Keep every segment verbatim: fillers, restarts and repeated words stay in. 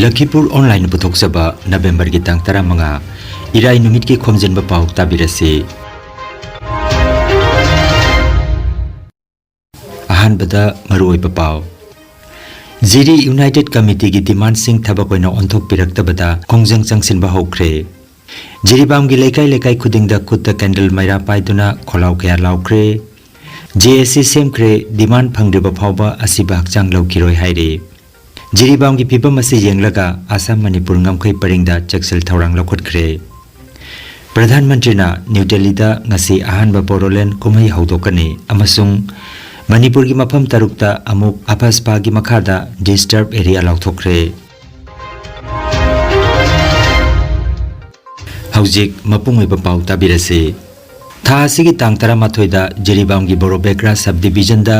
ꯂꯈꯤꯄꯨꯔ ꯑꯣꯟꯂꯥꯏꯟꯅ ꯄꯨꯊꯣꯛꯆꯕ ꯅꯕꯦꯝꯕꯔꯒꯤ ꯇꯥꯡ ꯇꯔꯥꯃꯉꯥ, ꯏꯔꯥꯏ ꯅꯨꯃꯤꯠꯀꯤ ꯈꯣꯝꯖꯤꯟꯕ ꯄꯥꯎ ꯇꯥꯕꯤꯔꯁꯤ꯫ ꯑꯍꯥꯟꯕꯗ ꯃꯔꯨꯑꯣꯏꯕ ꯄꯥꯎ꯫ ꯖꯤꯔꯤ ꯌꯨꯅꯥꯏꯇꯦꯗ ꯀꯃꯤꯇꯤꯒꯤ ꯗꯤꯃꯥꯟꯁꯤꯡ ꯊꯕꯛ ꯑꯣꯏꯅ ꯑꯣꯟꯊꯣꯛꯄꯤꯔꯛꯇꯕꯗ ꯈꯣꯡꯖꯪ ꯆꯪꯁꯤꯟꯕ ꯍꯧꯈ꯭ꯔꯦ꯫ ꯖꯤꯔꯤꯕꯥꯝꯒꯤ ꯂꯩꯀꯥꯏ ꯂꯩꯀꯥꯏ ꯈꯨꯗꯤꯡꯗ ꯈꯨꯠꯇ ꯀꯦꯟꯗꯜ ꯃꯩꯔꯥ ꯄꯥꯏꯗꯨꯅ ꯈꯣꯜꯂꯥꯎ ꯀꯌꯥ ꯂꯥꯎꯈ꯭ꯔꯦ꯫ ꯖꯦ ꯑꯦꯁ ꯁꯤ ꯁꯦꯝꯈ꯭ꯔꯦ, ꯗꯤꯃꯥꯟ ꯐꯪꯗ꯭ꯔꯤꯕ ꯐꯥꯎꯕ ꯑꯁꯤꯕ ꯍꯛꯆꯥꯡ ꯂꯧꯈꯤꯔꯣꯏ ꯍꯥꯏꯔꯤ꯫ ꯖꯤꯔꯤꯕꯥꯝꯒꯤ ꯐꯤꯕꯝ ꯑꯁꯤ ꯌꯦꯡꯂꯒ ꯑꯁꯥꯝ ꯃꯅꯤꯄꯨꯔ ꯉꯝꯈꯩ ꯄꯔꯤꯡꯗ ꯆꯦꯛꯁꯤꯜ ꯊꯧꯔꯥꯡ ꯂꯧꯈꯠꯈ꯭ꯔꯦ꯫ ꯄ꯭ꯔꯙꯥꯟ ꯃꯟꯇ꯭ꯔꯤꯅ ꯅ꯭ꯌꯨ ꯗꯦꯜꯂꯤꯗ ꯉꯁꯤ ꯑꯍꯥꯟꯕ ꯕꯣꯗꯣꯂꯦꯟ ꯀꯨꯝꯍꯩ ꯍꯧꯗꯣꯛꯀꯅꯤ ꯑꯃꯁꯨꯡ ꯃꯅꯤꯄꯨꯔꯒꯤ ꯃꯐꯝ ꯇꯔꯨꯛꯇ ꯑꯃꯨꯛ ꯑꯐꯁꯄꯥꯒꯤ ꯃꯈꯥꯗ ꯗꯤꯁꯇꯔꯕ ꯑꯦꯔꯤꯌꯥ ꯂꯥꯎꯊꯣꯛꯈ꯭ꯔꯦ꯫ ꯍꯧꯖꯤꯛ ꯃꯄꯨꯡ ꯑꯣꯏꯕ ꯄꯥꯎ ꯇꯥꯕꯤꯔꯁꯤ꯫ ꯊꯥ ꯑꯁꯤꯒꯤ ꯇꯥꯡ ꯇꯔꯥꯃꯥꯊꯣꯏꯗ ꯖꯤꯔꯤꯕꯥꯝꯒꯤ ꯕꯣꯔꯣꯕꯦꯒ꯭ꯔꯥ ꯁꯕ ꯗꯤꯕꯤꯖꯟꯗ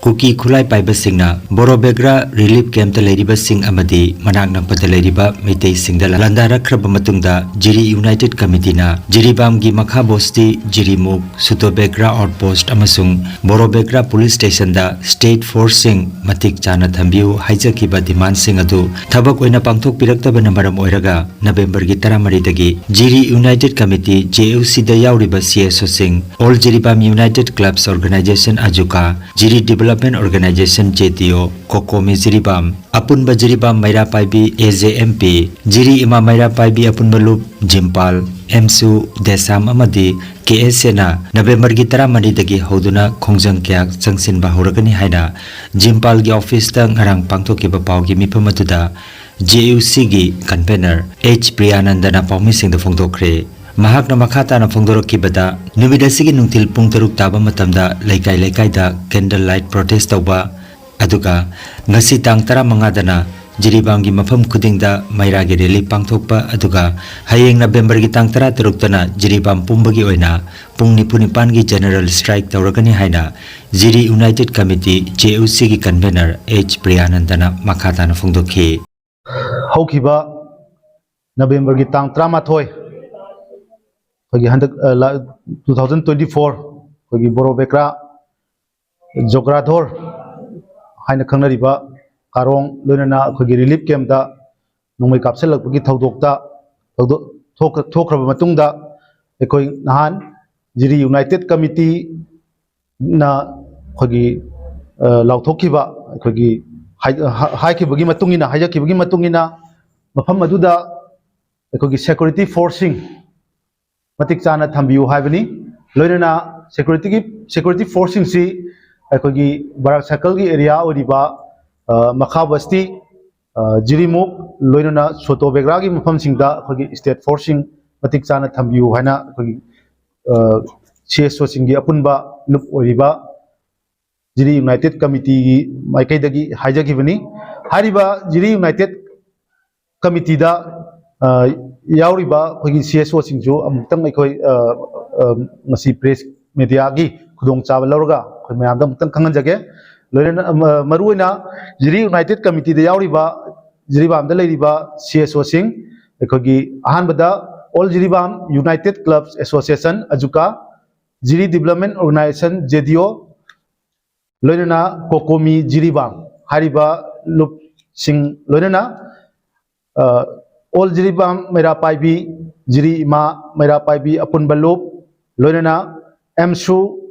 ꯀꯨꯀꯤ ꯈꯨꯠꯂꯥꯏ ꯄꯥꯏꯕꯁꯤꯡꯅ ꯕꯣꯔꯣꯕꯦꯒ꯭ꯔꯥ ꯔꯤꯂꯤꯐ ꯀꯦꯝꯞꯇ ꯂꯩꯔꯤꯕꯁꯤꯡ ꯑꯃꯗꯤ ꯃꯅꯥꯛ ꯅꯛꯄꯗ ꯂꯩꯔꯤꯕ ꯃꯩꯇꯩꯁꯤꯡꯗ ꯂꯥꯟꯗꯥꯔꯛꯈ꯭ꯔꯕ ꯃꯇꯨꯡꯗ ꯖꯤꯔꯤ ꯌꯨꯅꯥꯏꯇꯦꯗ ꯀꯃꯤꯇꯤꯅ ꯖꯤꯔꯤꯕꯥꯝꯒꯤ ꯃꯈꯥ ꯕꯣꯁꯇꯤ, ꯖꯤꯔꯤꯃꯨꯛ, ꯁꯨꯇꯣꯕꯦꯒ꯭ꯔꯥ ꯑꯥꯎꯠꯄꯣꯁꯠ ꯑꯃꯁꯨꯡ ꯕꯣꯔꯣꯕꯦꯒ꯭ꯔꯥ ꯄꯨꯂꯤꯁ ꯁ꯭ꯇꯦꯁꯟꯗ ꯁ꯭ꯇꯦꯠ ꯐꯣꯔꯁꯁꯤꯡ ꯃꯇꯤꯛ ꯆꯥꯅ ꯊꯝꯕꯤꯌꯨ ꯍꯥꯏꯖꯈꯤꯕ ꯗꯤꯃꯥꯟꯁꯤꯡ ꯑꯗꯨ ꯊꯕꯛ ꯑꯣꯏꯅ ꯄꯥꯡꯊꯣꯛꯄꯤꯔꯛꯇꯕꯅ ꯃꯔꯝ ꯑꯣꯏꯔꯒ ꯅꯕꯦꯝꯕꯔꯒꯤ ꯇꯔꯥꯃꯔꯤꯗꯒꯤ Jiri united committee, J U ꯁꯤꯗ ꯌꯥꯎꯔꯤꯕ ꯁꯤ ꯑꯦꯁ ꯑꯣꯁꯤꯡ, all Jiribam united clubs organisation, ꯑꯖꯨꯀꯥ, Jiri development organisation, J D O, COCOMI Jiribam, ꯑꯄꯨꯟꯕ Jiribam Meira Paibi, A J M P, Jiri ꯏꯃꯥ ꯃꯩꯔꯥ ꯄꯥꯏꯕꯤ ꯑꯄꯨꯟꯕ ꯂꯨꯞ, ꯖꯤꯝꯄꯥꯜ, ꯑꯦꯝꯁꯨ, ꯗꯦꯁꯥꯝ ꯑꯃꯗꯤ ꯀꯦ ꯑꯦꯁ ꯑꯦꯅ ꯅꯕꯦꯝꯕꯔꯒꯤ ꯇꯔꯥꯃꯔꯤꯗꯒꯤ ꯍꯧꯗꯨꯅ ꯈꯣꯡꯖꯪ ꯀꯌꯥ ꯆꯪꯁꯤꯟꯕ ꯍꯧꯔꯒꯅꯤ ꯍꯥꯏꯅ ꯖꯤꯝꯄꯥꯜꯒꯤ ꯑꯣꯐꯤꯁꯇ ꯉꯔꯥꯡ ꯄꯥꯡꯊꯣꯛꯈꯤꯕ ꯄꯥꯎꯒꯤ ꯃꯤꯐꯝ ꯑꯗꯨꯗ ꯖꯦ ꯌꯨ ꯁꯤꯒꯤ ꯀꯟꯚꯦꯅꯔ ꯑꯩꯆ ꯄ꯭ꯔꯤꯌꯥꯅꯟꯗꯅ ꯄꯥꯎꯃꯤꯁꯤꯡꯗ ꯐꯣꯡꯗꯣꯛꯈ꯭ꯔꯦ꯫ ꯃꯍꯥꯛꯅ ꯃꯈꯥ ꯇꯥꯅ ꯐꯣꯡꯗꯣꯔꯛꯈꯤꯕꯗ, ꯅꯨꯃꯤꯠ ꯑꯁꯤꯒꯤ ꯅꯨꯡꯊꯤꯜ ꯄꯨꯡ ꯇꯔꯨꯛ ꯇꯥꯕ ꯃꯇꯝꯗ ꯂꯩꯀꯥꯏ ꯂꯩꯀꯥꯏꯗ ꯀꯦꯟꯗꯜ ꯂꯥꯏꯠ ꯄ꯭ꯔꯣꯇꯦꯁ ꯇꯧꯕ, ꯑꯗꯨꯒ ꯉꯁꯤ ꯇꯥꯡ ꯇꯔꯥꯃꯉꯥꯗꯅ ꯖꯤꯔꯤꯕꯥꯝꯒꯤ ꯃꯐꯝ ꯈꯨꯗꯤꯡꯗ ꯃꯩꯔꯥꯒꯤ ꯔꯦꯂꯤ ꯄꯥꯡꯊꯣꯛꯄ, ꯑꯗꯨꯒ ꯍꯌꯦꯡ ꯅꯕꯦꯝꯕꯔꯒꯤ ꯇꯥꯡ ꯇꯔꯥꯇꯔꯨꯛꯇꯅ ꯖꯤꯔꯤꯕꯥꯝ ꯄꯨꯝꯕꯒꯤ ꯑꯣꯏꯅ ꯄꯨꯡ ꯅꯤꯐꯨ ꯅꯤꯄꯥꯟꯒꯤ ꯖꯦꯅꯔꯦꯜ ꯁ꯭ꯇ꯭ꯔꯥꯏꯛ ꯇꯧꯔꯒꯅꯤ ꯍꯥꯏꯅ ꯖꯤꯔꯤ ꯌꯨꯅꯥꯏꯇꯦꯗ ꯀꯃꯤꯇꯤ, ꯖꯦ ꯌꯨ ꯁꯤꯒꯤ ꯀꯟꯚꯦꯅꯔ ꯑꯩꯆ ꯄ꯭ꯔꯤꯌꯥꯅꯟꯗꯅ ꯃꯈꯥ ꯇꯥꯅ ꯐꯣꯡꯗꯣꯛꯈꯤ꯫ ꯍꯧꯈꯤꯕ ꯅꯕꯦꯝꯕꯔꯒꯤ ꯇꯥꯡ ꯇꯔꯥꯃꯥꯊꯣꯏ, ꯑꯩꯈꯣꯏꯒꯤ ꯍꯟꯗꯛ, ꯑ, ꯂꯥ-, two thousand twenty four, ꯑꯩꯈꯣꯏꯒꯤ ꯕꯣꯔꯣꯕꯦꯀ꯭ꯔꯥ ꯖꯣꯒ꯭ꯔꯥꯙꯣꯔ ꯍꯥꯏꯅ ꯈꯪꯅꯔꯤꯕ ꯀꯥꯔꯣꯡ, ꯂꯣꯏꯅꯅ ꯑꯩꯈꯣꯏꯒꯤ ꯔꯤꯂꯤꯐ ꯀꯦꯝꯞꯇ ꯅꯣꯡꯃꯩ ꯀꯥꯞꯁꯤꯜꯂꯛꯄꯒꯤ ꯊꯧꯗꯣꯛꯇ ꯊꯧꯗꯣꯛ ꯊꯣꯛꯈ꯭ꯔ- ꯊꯣꯛꯈ꯭ꯔꯕ ꯃꯇꯨꯡꯗ, ꯑꯩꯈꯣꯏ ꯅꯍꯥꯟ ꯖꯤꯔꯤ ꯌꯨꯅꯥꯏꯇꯦꯠ ꯀꯃꯤꯇꯤꯅ ꯑꯩꯈꯣꯏꯒꯤ ꯑ, ꯂꯥꯎꯊꯣꯛꯈꯤꯕ, ꯑꯩꯈꯣꯏꯒꯤ ꯍꯥꯏ- ꯍꯥꯏꯈꯤꯕꯒꯤ ꯃꯇꯨꯡ ꯏꯟꯅ, ꯍꯥꯏꯖꯈꯤꯕꯒꯤ ꯃꯇꯨꯡ ꯏꯟꯅ, ꯃꯐꯝ ꯑꯗꯨꯗ ꯑꯩꯈꯣꯏꯒꯤ ꯁꯦꯀ꯭ꯌꯨꯔꯤꯇꯤ ꯐꯣꯔꯁꯁꯤꯡ ꯃꯇꯤꯛ ꯆꯥꯅ ꯊꯝꯕꯤꯌꯨ ꯍꯥꯏꯕꯅꯤ꯫ ꯂꯣꯏꯅꯅ ꯁꯦꯀ꯭ꯌꯨꯔꯤꯇꯤꯒꯤ ꯁꯦꯀ꯭ꯌꯨꯔꯤꯇꯤ ꯐꯣꯔꯁꯁꯤꯡꯁꯤ ꯑꯩꯈꯣꯏꯒꯤ ꯕꯔꯥꯛ ꯁꯔꯀꯜꯒꯤ ꯑꯦꯔꯤꯌꯥ ꯑꯣꯏꯔꯤꯕ, ꯑ, ꯃꯈꯥ ꯕꯁꯇꯤ, ꯑ, ꯖꯤꯔꯤꯃꯨꯛ, ꯂꯣꯏꯅꯅ ꯁꯣꯇꯣ ꯕꯦꯒ꯭ꯔꯥꯒꯤ ꯃꯐꯝꯁꯤꯡꯗ ꯑꯩꯈꯣꯏꯒꯤ ꯁ꯭ꯇꯦꯠ ꯐꯣꯔꯁꯁꯤꯡ ꯃꯇꯤꯛ ꯆꯥꯅ ꯊꯝꯕꯤꯌꯨ ꯍꯥꯏꯅ ꯑꯩꯈꯣꯏꯒꯤ, ꯑ, ꯁꯤ ꯑꯦꯁ ꯑꯣꯁꯤꯡꯒꯤ ꯑꯄꯨꯟꯕ ꯂꯨꯞ ꯑꯣꯏꯔꯤꯕ ꯖꯤꯔꯤ ꯌꯨꯅꯥꯏꯇꯦꯠ ꯀꯃꯤꯇꯤꯒꯤ ꯃꯥꯏꯀꯩꯗꯒꯤ ꯍꯥꯏꯖꯈꯤꯕꯅꯤ꯫ ꯍꯥꯏꯔꯤꯕ ꯖꯤꯔꯤ ꯌꯨꯅꯥꯏꯇꯦꯠ ꯀꯃꯤꯇꯤꯗ, ꯑ, ꯌꯥꯎꯔꯤꯕ ꯑꯩꯈꯣꯏꯒꯤ ꯁꯤ ꯑꯦꯁ ꯑꯣꯁꯤꯡꯁꯨ ꯑꯃꯨꯛꯇꯪ ꯑꯩꯈꯣꯏ, ꯑ, ꯑ, ꯉꯁꯤ ꯄ꯭ꯔꯦꯁ ꯃꯦꯗꯤꯌꯥꯒꯤ ꯈꯨꯗꯣꯡꯆꯥꯕ ꯂꯧꯔꯒ ꯑꯩꯈꯣꯏ ꯃꯌꯥꯝꯗ ꯑꯃꯨꯛꯇꯪ ꯈꯪꯍꯟꯖꯒꯦ꯫ ꯂꯣꯏꯅꯅ, ꯑ, ꯃꯔꯨꯑꯣꯏꯅ ꯖꯤꯔꯤ ꯌꯨꯅꯥꯏꯇꯦꯠ ꯀꯃꯤꯇꯤꯗ ꯌꯥꯎꯔꯤꯕ ꯖꯤꯔꯤꯕꯥꯝꯗ ꯂꯩꯔꯤꯕ ꯁꯤ ꯑꯦꯁ ꯑꯣꯁꯤꯡ, ꯑꯩꯈꯣꯏꯒꯤ ꯑꯍꯥꯟꯕꯗ ꯑꯣꯜ ꯖꯤꯔꯤꯕꯥꯝ ꯌꯨꯅꯥꯏꯇꯦꯠ ꯀ꯭ꯂꯕꯁ ꯑꯦꯁꯣꯁꯤꯌꯦꯁꯟ, ꯑꯖꯨꯀꯥ, ꯖꯤꯔꯤ ꯗꯤꯕ꯭ꯂꯞꯃꯦꯟ ꯑꯣꯔꯒꯅꯥꯏꯖꯦꯁꯟ, ꯖꯦ ꯗꯤ ꯑꯣ, ꯂꯣꯏꯅꯅ ꯀꯣꯀꯣꯃꯤ ꯖꯤꯔꯤꯕꯥꯝ ꯍꯥꯏꯔꯤꯕ ꯂꯨꯞꯁꯤꯡ, ꯂꯣꯏꯅꯅ, ꯑ, ꯑꯣꯜ ꯖꯤꯔꯤꯕꯥꯝ ꯃꯩꯔꯥ ꯄꯥꯏꯕꯤ, ꯖꯤꯔꯤ ꯏꯃꯥ ꯃꯩꯔꯥ ꯄꯥꯏꯕꯤ ꯑꯄꯨꯟꯕ ꯂꯨꯞ, ꯂꯣꯏꯅꯅ ꯑꯦꯝꯁꯨ,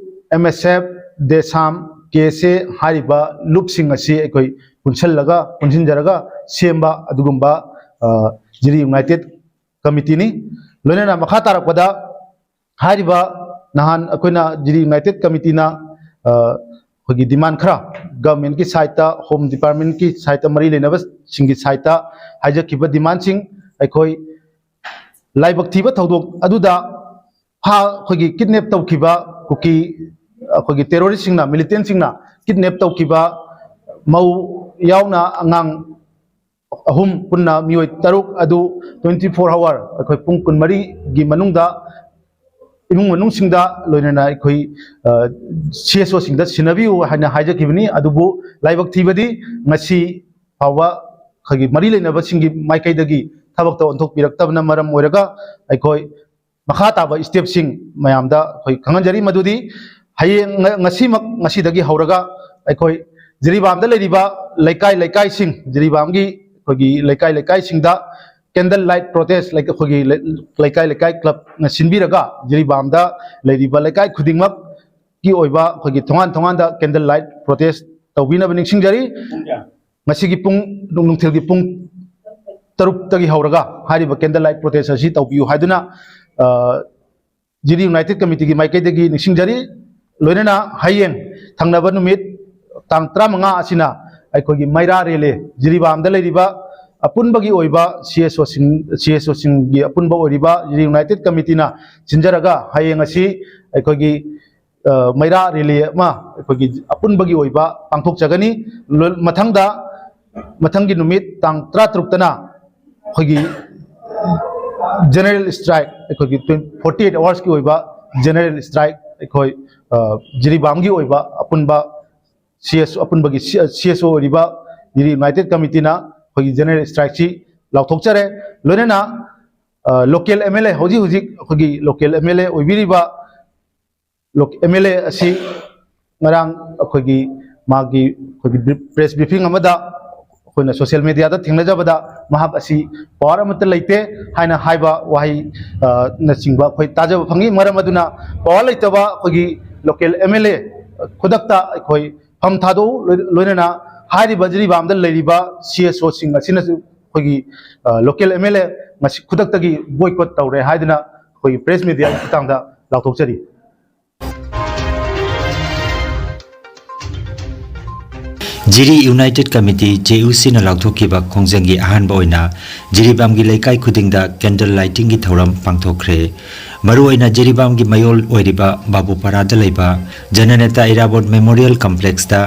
ꯑꯦꯝ ꯑꯦꯁ ꯑꯦꯐ, ꯗꯦꯁꯥꯝ, ꯀꯦ ꯑꯦꯁ ꯑꯦ ꯍꯥꯏꯔꯤꯕ ꯂꯨꯞꯁꯤꯡ ꯑꯁꯤ ꯑꯩꯈꯣꯏ ꯄꯨꯟꯁꯤꯜꯂꯒ, ꯄꯨꯟꯁꯤꯟꯖꯔꯒ ꯁꯦꯝꯕ ꯑꯗꯨꯒꯨꯝꯕ, ꯑ, ꯖꯤꯔꯤ ꯌꯨꯅꯥꯏꯇꯦꯠ ꯀꯃꯤꯇꯤꯅꯤ꯫ ꯂꯣꯏꯅꯅ ꯃꯈꯥ ꯇꯥꯔꯛꯄꯗ ꯍꯥꯏꯔꯤꯕ ꯅꯍꯥꯟ ꯑꯩꯈꯣꯏꯅ ꯖꯤꯔꯤ ꯌꯨꯅꯥꯏꯇꯦꯠ ꯀꯃꯤꯇꯤꯅ, ꯑ, ꯑꯩꯈꯣꯏꯒꯤ ꯗꯤꯃꯥꯟ ꯈꯔ, ꯒꯚꯔꯟꯃꯦꯟꯠꯀꯤ ꯁꯥꯏꯠꯇ, ꯍꯣꯝ ꯗꯤꯄꯥꯔꯠꯃꯦꯟꯠꯀꯤ ꯁꯥꯏꯠꯇ, ꯃꯔꯤ ꯂꯩꯅꯕꯁꯤꯡꯒꯤ ꯁꯥꯏꯠꯇ ꯍꯥꯏꯖꯈꯤꯕ ꯗꯤꯃꯥꯟꯁꯤꯡ, ꯑꯩꯈꯣꯏ ꯂꯥꯏꯕꯛ ꯊꯤꯕ ꯊꯧꯗꯣꯛ ꯑꯗꯨꯗ ꯐꯥ-, ꯑꯩꯈꯣꯏꯒꯤ ꯀꯤꯗꯅꯦꯞ ꯇꯧꯈꯤꯕ ꯀꯨꯀꯤ, ꯑꯩꯈꯣꯏꯒꯤ ꯇꯦꯔꯣꯔꯤꯁꯁꯤꯡꯅ, ꯃꯤꯂꯤꯇꯦꯟꯁꯤꯡꯅ ꯀꯤꯗꯅꯦꯞ ꯇꯧꯈꯤꯕ ꯃꯧ ꯌꯥꯎꯅ ꯑꯉꯥꯡ ꯑꯍꯨꯝ, ꯄꯨꯟꯅ ꯃꯤꯑꯣꯏ ꯇꯔꯨꯛ ꯑꯗꯨ twenty four hour, ꯑꯩꯈꯣꯏ ꯄꯨꯡ ꯀꯨꯟꯃꯔꯤꯒꯤ ꯃꯅꯨꯡꯗ ꯏꯃꯨꯡ ꯃꯅꯨꯡꯁꯤꯡꯗ, ꯂꯣꯏꯅꯅ ꯑꯩꯈꯣꯏ, ꯑ, ꯁꯤ ꯑꯦꯁ ꯑꯣꯁꯤꯡꯗ ꯁꯤꯟꯅꯕꯤꯌꯨ ꯍꯥꯏꯅ ꯍꯥꯏꯖꯈꯤꯕꯅꯤ꯫ ꯑꯗꯨꯕꯨ ꯂꯥꯏꯕꯛ ꯊꯤꯕꯗꯤ ꯉꯁꯤ ꯐꯥꯎꯕ ꯑꯩꯈꯣꯏꯒꯤ ꯃꯔꯤ ꯂꯩꯅꯕꯁꯤꯡꯒꯤ ꯃꯥꯏꯀꯩꯗꯒꯤ ꯊꯕꯛꯇ ꯑꯣꯟꯊꯣꯛꯄꯤꯔꯛꯇꯕꯅ ꯃꯔꯝ ꯑꯣꯏꯔꯒ ꯑꯩꯈꯣꯏ ꯃꯈꯥ ꯇꯥꯕ ꯏꯁꯇꯦꯞꯁꯤꯡ ꯃꯌꯥꯝꯗ ꯑꯩꯈꯣꯏ ꯈꯪꯍꯟꯖꯔꯤ꯫ ꯃꯗꯨꯗꯤ ꯍꯌꯦꯡ, ꯉ-, ꯉꯁꯤꯃꯛ, ꯉꯁꯤꯗꯒꯤ ꯍꯧꯔꯒ ꯑꯩꯈꯣꯏ ꯖꯤꯔꯤꯕꯥꯝꯗ ꯂꯩꯔꯤꯕ ꯂꯩꯀꯥꯏ ꯂꯩꯀꯥꯏꯁꯤꯡ, ꯖꯤꯔꯤꯕꯥꯝꯒꯤ ꯑꯩꯈꯣꯏꯒꯤ ꯂꯩꯀꯥꯏ ꯂꯩꯀꯥꯏꯁꯤꯡꯗ candle light protest, ꯑꯩꯈꯣꯏꯒꯤ ꯂꯩꯀꯥꯏ ꯂꯩꯀꯥꯏ ꯀ꯭ꯂꯕꯅ ꯁꯤꯟꯕꯤꯔꯒ ꯖꯤꯔꯤꯕꯥꯝꯗ ꯂꯩꯔꯤꯕ ꯂꯩꯀꯥꯏ ꯈꯨꯗꯤꯡꯃꯛꯀꯤ ꯑꯣꯏꯕ ꯑꯩꯈꯣꯏꯒꯤ ꯊꯣꯡꯒꯥꯟ ꯊꯣꯡꯒꯥꯟꯗ candle light protest ꯇꯧꯕꯤꯅꯕ ꯅꯤꯡꯁꯤꯡꯖꯔꯤ꯫ ꯉꯁꯤꯒꯤ ꯄꯨꯡ, ꯅꯨꯡꯊꯤꯜꯒꯤ ꯄꯨꯡ ꯇꯔꯨꯛꯇꯒꯤ ꯍꯧꯔꯒ ꯍꯥꯏꯔꯤꯕ candle light protest ꯑꯁꯤ ꯇꯧꯕꯤꯌꯨ ꯍꯥꯏꯗꯨꯅ, ꯑ, ꯖꯤꯔꯤ United Committeeꯒꯤ ꯃꯥꯏꯀꯩꯗꯒꯤ ꯅꯤꯡꯁꯤꯡꯖꯔꯤ꯫ ꯂꯣꯏꯅꯅ ꯍꯌꯦꯡ ꯊꯪꯅꯕ ꯅꯨꯃꯤꯠ ꯇꯥꯡ ꯇꯔꯥꯃꯉꯥ ꯑꯁꯤꯅ ꯑꯩꯈꯣꯏꯒꯤ ꯃꯩꯔꯥ ꯔꯦꯂꯤ, ꯖꯤꯔꯤꯕꯥꯝꯗ ꯂꯩꯔꯤꯕ ꯑꯄꯨꯟꯕꯒꯤ ꯑꯣꯏꯕ CSOꯁꯤꯡ, CSOꯁꯤꯡꯒꯤ ꯑꯄꯨꯟꯕ ꯑꯣꯏꯔꯤꯕ ꯖꯤꯔꯤ United Committeeꯅ ꯁꯤꯟꯖꯔꯒ ꯍꯌꯦꯡ ꯑꯁꯤ ꯑꯩꯈꯣꯏꯒꯤ, ꯑ, ꯃꯩꯔꯥ ꯔꯦꯂꯤ ꯑꯃ ꯑꯩꯈꯣꯏꯒꯤ ꯑꯄꯨꯟꯕꯒꯤ ꯑꯣꯏꯕ ꯄꯥꯡꯊꯣꯛꯆꯒꯅꯤ꯫ ꯂꯣ-, ꯃꯊꯪꯗ, ꯃꯊꯪꯒꯤ ꯅꯨꯃꯤꯠ ꯇꯥꯡ ꯇꯔꯥꯇꯔꯨꯛꯇꯅ ꯑꯩꯈꯣꯏꯒꯤ general strike, ꯑꯩꯈꯣꯏꯒꯤ forty eight hoursꯀꯤ ꯑꯣꯏꯕ general strike ꯑꯩꯈꯣꯏ, ꯑ, ꯖꯤꯔꯤꯕꯥꯝꯒꯤ ꯑꯣꯏꯕ ꯑꯄꯨꯟꯕ CSO, ꯑꯄꯨꯟꯕꯒꯤ CSO ꯑꯣꯏꯔꯤꯕ ꯖꯤꯔꯤ United Committeeꯅ ꯑꯩꯈꯣꯏꯒꯤ general strikeꯁꯤ ꯂꯥꯎꯊꯣꯛꯆꯔꯦ꯫ ꯂꯣꯏꯅꯅ, ꯑ, local MLA, ꯍꯧꯖꯤꯛ ꯍꯧꯖꯤꯛ ꯑꯩꯈꯣꯏꯒꯤ local MLA ꯑꯣꯏꯕꯤꯔꯤꯕ ꯂꯣꯛ-, MLA ꯑꯁꯤ ꯉꯔꯥꯡ ꯑꯩꯈꯣꯏꯒꯤ ꯃꯥꯒꯤ ꯑꯩꯈꯣꯏꯒꯤ ꯕ꯭ꯔꯤ-, press briefing ꯑꯃꯗ ꯑꯩꯈꯣꯏꯅ social mediaꯗ ꯊꯦꯡꯅꯖꯕꯗ ꯃꯍꯥꯛ ꯑꯁꯤ power ꯑꯃꯠꯇ ꯂꯩꯇꯦ ꯍꯥꯏꯅ ꯍꯥꯏꯕ ꯋꯥꯍꯩ, ꯑ, ꯅꯆꯤꯡꯕ ꯑꯩꯈꯣꯏ ꯇꯥꯖꯕ ꯐꯪꯉꯤ꯫ ꯃꯔꯝ ꯑꯗꯨꯅ power ꯂꯩꯇꯕ ꯑꯩꯈꯣꯏꯒꯤ local MLA ꯈꯨꯗꯛꯇ ꯑꯩꯈꯣꯏ ꯐꯝ ꯊꯥꯗꯣꯛꯎ, ꯂꯣꯏ-, ꯂꯣꯏꯅꯅ ꯍꯥꯏꯔꯤꯕ ꯖꯤꯔꯤꯕꯥꯝꯗ ꯂꯩꯔꯤꯕ CSOꯁꯤꯡ ꯑꯁꯤꯅꯁꯨ ꯑꯩꯈꯣꯏꯒꯤ, ꯑ, local MLA ꯉꯁꯤ ꯈꯨꯗꯛꯇꯒꯤ boycott ꯇꯧꯔꯦ ꯍꯥꯏꯗꯨꯅ ꯑꯩꯈꯣꯏꯒꯤ press mediaꯒꯤ ꯈꯨꯠꯊꯥꯡꯗ ꯂꯥꯎꯊꯣꯛꯆꯔꯤ꯫ ꯖꯤꯔꯤ United Committee, JUCꯅ ꯂꯥꯎꯊꯣꯛꯈꯤꯕ ꯈꯣꯡꯖꯪꯒꯤ ꯑꯍꯥꯟꯕ ꯑꯣꯏꯅ ꯖꯤꯔꯤꯕꯥꯝꯒꯤ ꯂꯩꯀꯥꯏ ꯈꯨꯗꯤꯡꯗ candle lightingꯒꯤ ꯊꯧꯔꯝ ꯄꯥꯡꯊꯣꯛꯈ꯭ꯔꯦ꯫ ꯃꯔꯨꯑꯣꯏꯅ ꯖꯤꯔꯤꯕꯥꯝꯒꯤ ꯃꯌꯣꯜ ꯑꯣꯏꯔꯤꯕ ꯕꯥꯕꯨꯄꯥꯔꯥꯗ ꯂꯩꯕ ꯖꯅꯅꯦꯇꯥ ꯏꯔꯥꯕꯣꯠ Memorial Complexꯇ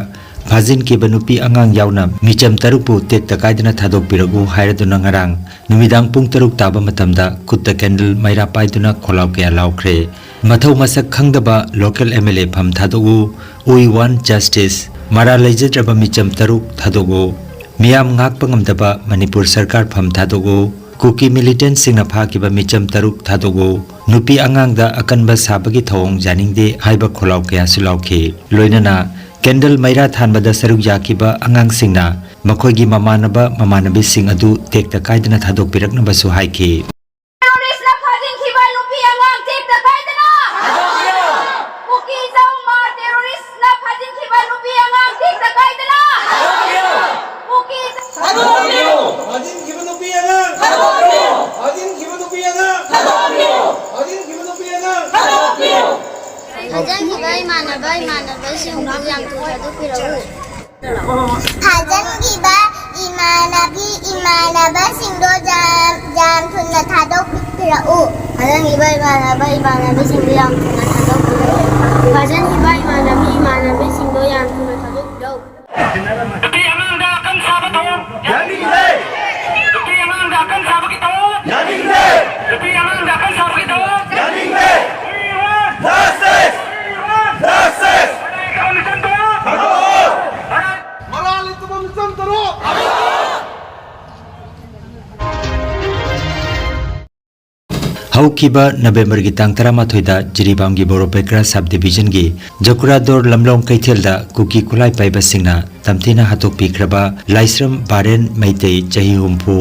ꯐꯥꯖꯤꯟꯈꯤꯕ ꯅꯨꯄꯤ ꯑꯉꯥꯡ ꯌꯥꯎꯅ ꯃꯤꯆꯝ ꯇꯔꯨꯛꯄꯨ ꯇꯦꯛꯇ ꯀꯥꯏꯗꯅ ꯊꯥꯗꯣꯛꯄꯤꯔꯛꯎ ꯍꯥꯏꯔꯗꯨꯅ ꯉꯔꯥꯡ ꯅꯨꯃꯤꯗꯥꯡ ꯄꯨꯡ ꯇꯔꯨꯛ ꯇꯥꯕ ꯃꯇꯝꯗ ꯈꯨꯠꯇ candle ꯃꯩꯔꯥ ꯄꯥꯏꯗꯨꯅ ꯈꯣꯜꯂꯥꯎ ꯀꯌꯥ ꯂꯥꯎꯈ꯭ꯔꯦ꯫ ꯃꯊꯧ ꯃꯁꯛ ꯈꯪꯗꯕ local MLA ꯐꯝ ꯊꯥꯗꯣꯛꯎ, We want justice, ꯃꯔꯥꯜ ꯂꯩꯖꯗ꯭ꯔꯕ ꯃꯤꯆꯝ ꯇꯔꯨꯛ ꯊꯥꯗꯣꯛꯎ, ꯃꯤꯌꯥꯝ ꯉꯥꯛꯄ ꯉꯝꯗꯕ ꯃꯅꯤꯄꯨꯔ ꯁꯔꯀꯥꯔ ꯐꯝ ꯊꯥꯗꯣꯛꯎ, ꯀꯨꯀꯤ militantꯁꯤꯡꯅ ꯐꯥꯈꯤꯕ ꯃꯤꯆꯝ ꯇꯔꯨꯛ ꯊꯥꯗꯣꯛꯎ, ꯅꯨꯄꯤ ꯑꯉꯥꯡꯗ ꯑꯀꯟꯕ ꯁꯥꯕꯒꯤ ꯊꯧꯑꯣꯡ ꯌꯥꯅꯤꯡꯗꯦ ꯍꯥꯏꯕ ꯈꯣꯜꯂꯥꯎ ꯀꯌꯥꯁꯨ ꯂꯥꯎꯈꯤ꯫ ꯂꯣꯏꯅꯅ candle ꯃꯩꯔꯥ ꯊꯥꯟꯕꯗ ꯁꯔꯨꯛ ꯌꯥꯈꯤꯕ ꯑꯉꯥꯡꯁꯤꯡꯅ ꯃꯈꯣꯏꯒꯤ ꯃꯃꯥꯟꯅꯕ ꯃꯃꯥꯟꯅꯕꯤꯁꯤꯡ ꯑꯗꯨ ꯇꯦꯛꯇ ꯀꯥꯏꯗꯅ ꯊꯥꯗꯣꯛꯄꯤꯔꯛꯅꯕꯁꯨ ꯍꯥꯏꯈꯤ꯫ ꯇꯦꯔꯣꯔꯤꯁ꯭ꯠꯅ ꯐꯥꯖꯤꯟꯈꯤꯕ ꯅꯨꯄꯤ ꯑꯉꯥꯡ ꯇꯦꯛꯇ ꯀꯥꯏꯗꯅ ꯀꯨꯀꯤ ꯆꯧꯃ ꯇꯦꯔꯣꯔꯤꯁ꯭ꯠꯅ ꯐꯥꯖꯤꯟꯈꯤꯕ ꯅꯨꯄꯤ ꯑꯉꯥꯡ ꯇꯦꯛꯇ ꯀꯥꯏꯗꯅ ꯀꯨꯀꯤ ꯐꯥꯖꯤꯟꯈꯤꯕ ꯅꯨꯄꯤ ꯑꯉꯥꯡ ꯐꯥꯖꯤꯟꯈꯤꯕ ꯅꯨꯄꯤ ꯑꯉꯥꯡ ꯐꯥꯖꯤꯟꯈꯤꯕ ꯅꯨꯄꯤ ꯑꯉꯥꯡ ꯐꯥꯖꯤꯟꯈꯤꯕ ꯏꯃꯥꯟꯅꯕ ꯏꯃꯥꯟꯅꯕꯁꯤꯡꯕꯨ ꯌꯥꯝ ꯊꯨꯅ ꯊꯥꯗꯣꯛꯄꯤꯔꯛꯎ꯫ ꯐꯥꯖꯤꯟꯈꯤꯕ ꯏꯃꯥꯟꯅꯕꯤ ꯏꯃꯥꯟꯅꯕꯁꯤꯡꯗꯣ ꯌꯥꯝ ꯌꯥꯝ ꯊꯨꯅ ꯊꯥꯗꯣꯛꯄꯤꯔꯛꯎ꯫ ꯐꯥꯖꯤꯟꯈꯤꯕ ꯏꯃꯥꯟꯅꯕ ꯏꯃꯥꯟꯅꯕꯤꯁꯤꯡꯗꯣ ꯌꯥꯝ ꯊꯨꯅ ꯊꯥꯗꯣꯛꯄꯤꯔꯛꯎ꯫ ꯐꯥꯖꯤꯟꯈꯤꯕ ꯏꯃꯥꯟꯅꯕꯤ ꯏꯃꯥꯟꯅꯕꯤꯁꯤꯡꯗꯣ ꯌꯥꯝ ꯊꯨꯅ ꯊꯥꯗꯣꯛꯄꯤꯔꯛꯎ꯫ ꯅꯨꯄꯤ ꯑꯉꯥꯡꯗ ꯑꯀꯟ ꯁꯥꯕ ꯊꯧꯑꯣꯡ ꯌꯥꯅꯤꯡꯗꯦ꯫ ꯅꯨꯄꯤ ꯑꯉꯥꯡꯗ ꯑꯀꯟ ꯁꯥꯕꯒꯤ ꯊꯧꯑꯣꯡ ꯌꯥꯅꯤꯡꯗꯦ꯫ ꯅꯨꯄꯤ ꯑꯉꯥꯡꯗ ꯑꯀꯟ ꯁꯥꯕꯒꯤ ꯊꯧꯑꯣꯡ ꯌꯥꯅꯤꯡꯗꯦ꯫ We want justice! We want justice! ꯃꯔꯥꯜ ꯂꯩꯇꯕ ꯃꯤꯆꯝ ꯊꯥꯗꯣꯛꯑꯣ! ꯃꯔꯥꯜ ꯂꯩꯇꯕ ꯃꯤꯆꯝ ꯊꯥꯗꯣꯛꯑꯣ! ꯍꯧꯈꯤꯕ ꯅꯕꯦꯝꯕꯔꯒꯤ ꯇꯥꯡ ꯇꯔꯥꯃꯥꯊꯣꯏꯗ ꯖꯤꯔꯤꯕꯥꯝꯒꯤ ꯕꯣꯔꯣꯄꯦꯀ꯭ꯔꯥ ꯁꯕ ꯗꯤꯕꯤꯖꯟꯒꯤ ꯖꯀꯨꯔꯥꯗꯣꯔ ꯂꯝꯂꯣꯡ ꯀꯩꯊꯦꯜꯗ ꯀꯨꯀꯤ ꯈꯨꯠꯂꯥꯏ ꯄꯥꯏꯕꯁꯤꯡꯅ ꯇꯝꯊꯤꯅ ꯍꯥꯠꯇꯣꯛꯄꯤꯈ꯭ꯔꯕ ꯂꯥꯏꯁ꯭ꯔꯝ ꯕꯥꯔꯦꯟ ꯃꯩꯇꯩ ꯆꯍꯤ ꯍꯨꯝꯐꯨ,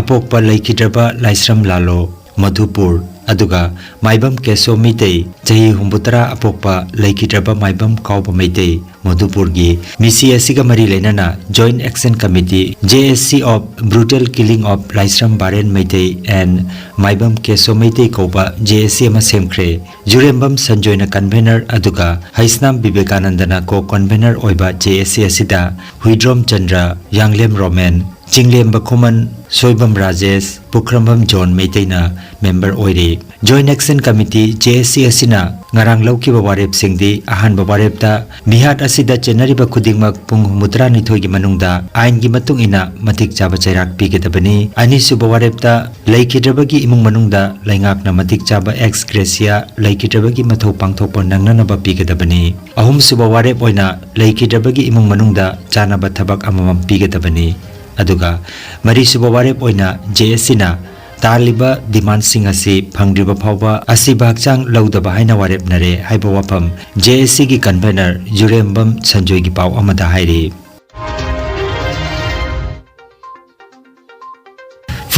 ꯑꯄꯣꯛꯄ ꯂꯩꯈꯤꯗ꯭ꯔꯕ ꯂꯥꯏꯁ꯭ꯔꯝ ꯂꯥꯂꯣ ꯃꯙꯨꯄꯨꯔ, ꯑꯗꯨꯒ ꯃꯥꯏꯕꯝ ꯀꯦꯁꯣ ꯃꯩꯇꯩ ꯆꯍꯤ ꯍꯨꯝꯐꯨꯇꯔꯥ, ꯑꯄꯣꯛꯄ ꯂꯩꯈꯤꯗ꯭ꯔꯕ ꯃꯥꯏꯕꯝ ꯀꯥꯎꯕ ꯃꯩꯇꯩ ꯃꯙꯨꯄꯨꯔꯒꯤ ꯃꯤꯁꯤ ꯑꯁꯤꯒ ꯃꯔꯤ ꯂꯩꯅꯅ Joint Action Committee, J A C of Brutal Killing of Laishram ꯕꯥꯔꯦꯟ Meitei and ꯃꯥꯏꯕꯝ ꯀꯦꯁꯣ ꯃꯩꯇꯩ ꯀꯧꯕ J A C ꯑꯃ ꯁꯦꯝꯈ꯭ꯔꯦ꯫ ꯖꯨꯔꯦꯝꯕꯝ ꯁꯟꯖꯣꯏꯅ convener ꯑꯗꯨꯒ ꯍꯩꯁꯅꯥꯝ ꯕꯤꯕꯦꯀꯥꯅꯟꯗꯅ co-convener ꯑꯣꯏꯕ J A C ꯑꯁꯤꯗ ꯍꯨꯏꯗ꯭ꯔꯣꯝ ꯆꯟꯗ꯭ꯔ, ꯌꯥꯡꯂꯦꯝ ꯔꯣꯃꯦꯟ, ꯆꯤꯡꯂꯦꯝꯕ ꯈꯨꯃꯟ, ꯁꯣꯏꯕꯝ ꯔꯥꯖꯦꯁ, ꯄꯨꯈ꯭ꯔꯝꯕꯝ ꯖꯣꯟ ꯃꯩꯇꯩꯅ member ꯑꯣꯏꯔꯤ꯫ Joint Action Committee, J A C ꯑꯁꯤꯅ ꯉꯔꯥꯡ ꯂꯧꯈꯤꯕ ꯋꯥꯔꯦꯞꯁꯤꯡꯗꯤ, ꯑꯍꯥꯟꯕ ꯋꯥꯔꯦꯞꯇ ꯃꯤꯍꯥꯠ ꯑꯁꯤꯗ ꯆꯦꯟꯅꯔꯤꯕ ꯈꯨꯗꯤꯡꯃꯛ ꯄꯨꯡ ꯍꯨꯝꯐꯨꯇꯔꯥꯅꯤꯊꯣꯏꯒꯤ ꯃꯅꯨꯡꯗ ꯑꯥꯏꯟꯒꯤ ꯃꯇꯨꯡ ꯏꯟꯅ ꯃꯇꯤꯛ ꯆꯥꯕ ꯆꯩꯔꯥꯛ ꯄꯤꯒꯗꯕꯅꯤ꯫ ꯑꯅꯤꯁꯨꯕ ꯋꯥꯔꯦꯞꯇ ꯂꯩꯈꯤꯗ꯭ꯔꯕꯒꯤ ꯏꯃꯨꯡ ꯃꯅꯨꯡꯗ ꯂꯩꯉꯥꯛꯅ ꯃꯇꯤꯛ ꯆꯥꯕ ex gratia ꯂꯩꯈꯤꯗ꯭ꯔꯕꯒꯤ ꯃꯊꯧ ꯄꯥꯡꯊꯣꯛꯄ ꯅꯪꯅꯅꯕ ꯄꯤꯒꯗꯕꯅꯤ꯫ ꯑꯍꯨꯝꯁꯨꯕ ꯋꯥꯔꯦꯞ ꯑꯣꯏꯅ ꯂꯩꯈꯤꯗ꯭ꯔꯕꯒꯤ ꯏꯃꯨꯡ ꯃꯅꯨꯡꯗ ꯆꯥꯅꯕ ꯊꯕꯛ ꯑꯃꯃꯝ ꯄꯤꯒꯗꯕꯅꯤ꯫ ꯑꯗꯨꯒ ꯃꯔꯤꯁꯨꯕ ꯋꯥꯔꯦꯞ ꯑꯣꯏꯅ J A Cꯅ ꯇꯥꯜꯂꯤꯕ demandꯁꯤꯡ ꯑꯁꯤ ꯐꯪꯗ꯭ꯔꯤꯕ ꯐꯥꯎꯕ ꯑꯁꯤꯕ ꯍꯛꯆꯥꯡ ꯂꯧꯗꯕ ꯍꯥꯏꯅ ꯋꯥꯔꯦꯞꯅꯔꯦ ꯍꯥꯏꯕ ꯋꯥꯐꯝ J A Cꯒꯤ convener ꯖꯨꯔꯦꯝꯕꯝ ꯁꯟꯖꯣꯏꯒꯤ ꯄꯥꯎ ꯑꯃꯗ ꯍꯥꯏꯔꯤ꯫